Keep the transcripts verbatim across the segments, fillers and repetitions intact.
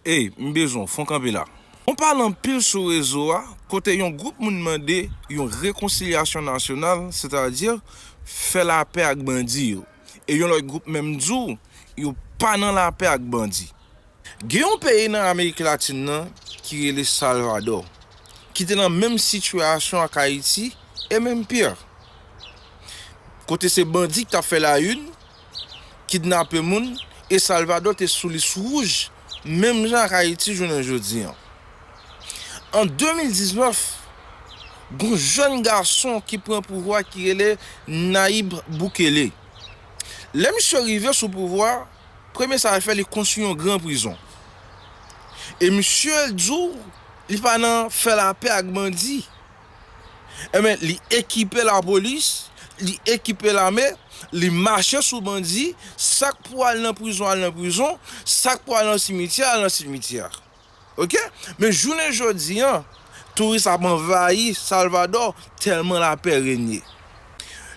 Ey, m bezwen w, fon kanpe la. On pale anpil sou rezo a, kote yon gwoup moun mande yon rekonsilyasyon nasyonal, sètadi fè lapè ak bandi yo. E yon lòt gwoup menm di w, yo pa nan lapè ak bandi. Gen yon peyi nan Amerik Latin nan ki rele Salvadò, ki te nan menm sitiyasyon ak Ayiti, e menm pi. Kote se bandi ki t ap fè layini, kidnape moun, e Salvadò te sou lis wouj, menm jan ak Ayiti jounen jodi an. An de mil diznèf, gon jèn gason ki pran pouvwa ki rele Nayib Bukele. Lè misye rive sou pouvwa, premye sa l fè, li konstwi yon gran prizon. E misye di w, li pa nan fè lapè ak bandi. Enben, li ekipe lapolis, li ekipe lame, li mache sou bandi, sa k pou al nan prizon, al nan prizon, sa k pou al nan simityè, al nan simityè. Oke? Men jounen jodi an, touris ap anvayi Salvadò tèlman lapè renye.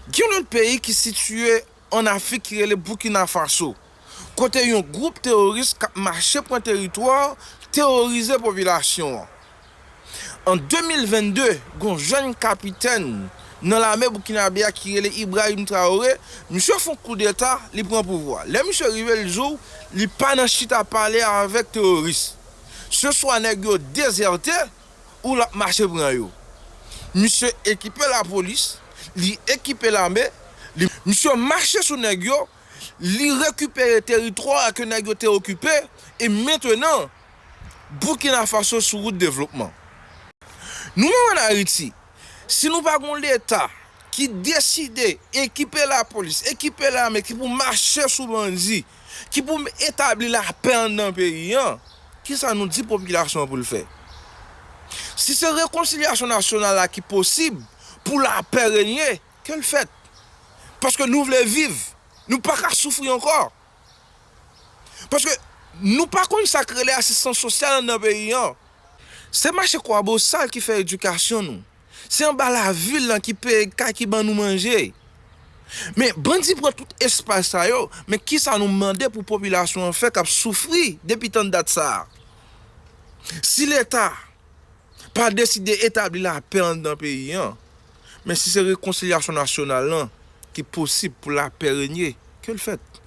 Gen yon lòt peyi ki sitiye ann Afrik ki rele Burkina Faso, kote yon gwoup teworis k ap mache pran teritwa, teworize popilasyon an. An de mil vennde, gon jèn kapitèn nan lame bukinabe a ki rele Ibrahim Traoré, misye fè yon koudeta, li pran pouvwa. Lè misye rive, li di w, li pa nan chita pale avèk teworis. Se swa nèg yo dezète, ou l ap mache pran yo. Misye ekipe lapolis, li ekipe lame, li, misye mache sou nèg yo, li rekipere teritwa a ke nèg yo te okipe, e mentnan, Burkina Faso sou wout devlopman. Nou menm ann Ayiti, si nou pa gon Leta ki deside ekipe lapolis, ekipe lame, ki pou mache sou bandi, ki pou etabli lapè anndan peyi an, kisa nou di popilasyon an pou l fè? Si se rekonsilyasyon nasyonal la ki posib pou lapè renye, ke l fèt. Paske nou vle viv. Nou pa ka soufri ankò. Paske nou pa konn sa k rele asistans sosyal anndan peyi an. Se mache Kwabosal ki fè edikasyon nou. Se anba lavil lan ki peye kay, ki ban nou manje. Men bandi pran tout espas sa yo, men kisa nou mande pou popilasyon an fè k ap soufri depi tann dat sa a? Si Leta pa deside etabli lapè anndan peyi an, men si se rekonsilyasyon nasyonal lan ki posib pou lapè renye, ke l fèt.